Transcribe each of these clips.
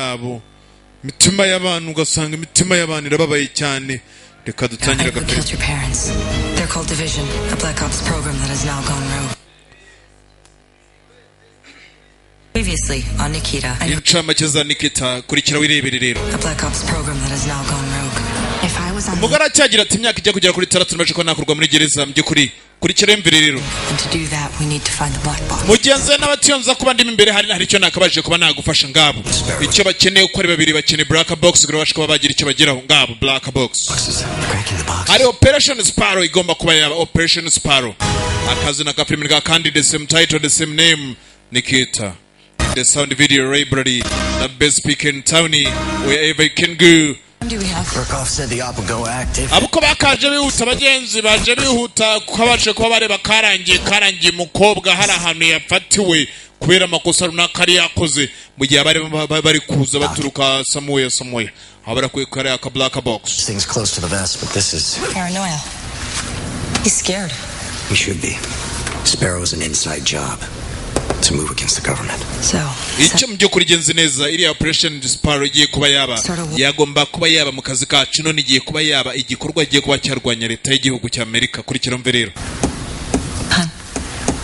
Yabo imitima y'abantu, ugasanga imitima y'abantu irababaye cyane. Reka dutangire I who agapira. killed your parents. They're called Division, a Black Ops program that has now gone rogue. Previously on Nikita, I know Incamake za Nikita, kurikira wirebere rero. a Black Ops program that has now gone rogue. If I was on Umugore aracyagira ati: "Imyaka ijya kugera kuri 6 namaze ko nakurwa muri gereza." Mu by'ukuri kurikira yumvire rero. And to do that, we need to find the black box. Mugenzi we n'abatiyonza kuba ndimo imbere, hari icyo nakabajije kuba nagufasha. Ngabo icyo bakeneye uko ari babiri, bakeneye black box kugira babashe kuba bagira icyo bageraho. Ngabo black box. Cracking the box. Hari Operation Sparrow igomba kuba yaba. Operation Sparrow, akazina ka filime ka kandi, the same title, the same name, Nikita. The sound video library, the best speaker in town, wherever you can go. What do we have? Burkhoff said the op would go active. Abo uko bakaje bihuta, abagenzi baje bihuta kuko abashe kuba bareba karangiye karangiye. Umukobwa hari ahantu yafatiwe kubera amakosa runaka yari yakoze mu gihe abari bari kuza baturuka samuya samuya aho barakwiye kariya ka black box. This thing's close to the vest, but this is. Paranoia. He's scared. He should be. Sparrow's an inside job. It's a move against the government. So, Icyo mu by'ukuri genzi neza, iriya Operation Sparrow igiye kuba yaba yagomba kuba yaba mu kazi kacu, none igiye kuba yaba igikorwa giye kuba cyarwanya leta y'igihugu cya Amerika. Kurikira mve rero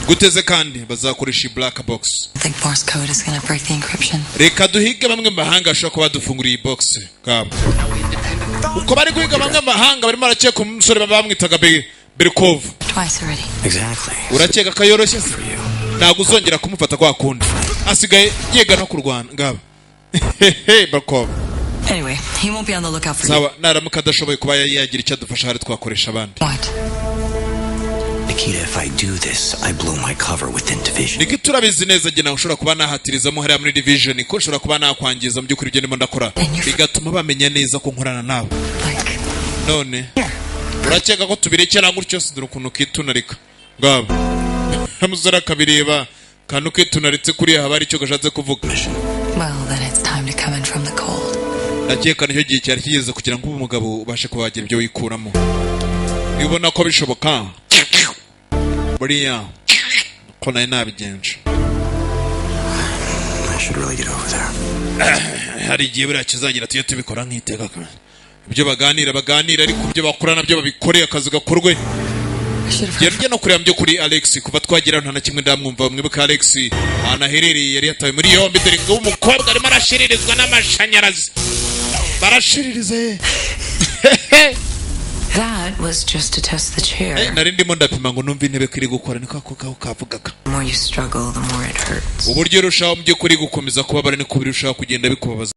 guteze kandi bazakoresha iyi black box. I think Morse code is gonna break the encryption. Reka duhige bamwe mu mahanga bashobora kuba badufunguriye iyi box. Ngabo uko bari guhiga bamwe mu mahanga, barimo barakeka umusore bamwitaga Berkov. Twice already. Exactly. Urakeka ko yoroshye se? Ntabwo uzongera kumufata kwa kundi, asigaye yiga no kurwana. Ngabo hehe, Berkov. Anyway, he won't be on the lookout for you. Sawa, naramuka adashoboye kuba yagira icyo adufasha, hari twakoresha abandi. What? Nikita, if I do this, I blow my cover within Division. Niko turabizi neza, njye nawe ushobora kuba nahatirizamo hariya muri Division, ko ushobora kuba nakwangiza mu by'ukuri ibyo ndimo ndakora, bigatuma bamenya neza ko nkorana nawe. None urakeka ko tubirekera gutyo se? Dore ukuntu kitunarika. Ngabo umusore akabireba, kantu kitunaritse kuriya haba hari icyo gashatse kuvuga. Well, then it's time to come in from the cold. Ndakeka nicyo gihe cyari kigeze kugira ngo ube umugabo, ubashe kuba wagira ibyo wikuramo. Niba ubona ko bishoboka, buriya ko nari nabigenje. I should really get over there. Hari igihe buriya kizagira tujye tubikora nk'iteka kandi. Ibyo baganira baganira, ariko ibyo bakora nabyo babikoreye, akazi gakorwe. Njye no kureba by'ukuri Alex, kuva twagera nta na kimwe ndamwumva. Mwibuka Alex ahantu aherereye, yari yatawe muri yombi. Dore ngo umukobwa arimo arashiririzwa n'amashanyarazi, barashiririze. That was just to test the chair. Nari ndimo ndapima ngo numve intebe ko iri gukora, niko ako kaho kavugaga. The more you struggle, the more it hurts. Uburyo urushaho mu by'ukuri gukomeza kubabara, niko birushaho kugenda bikubabaza.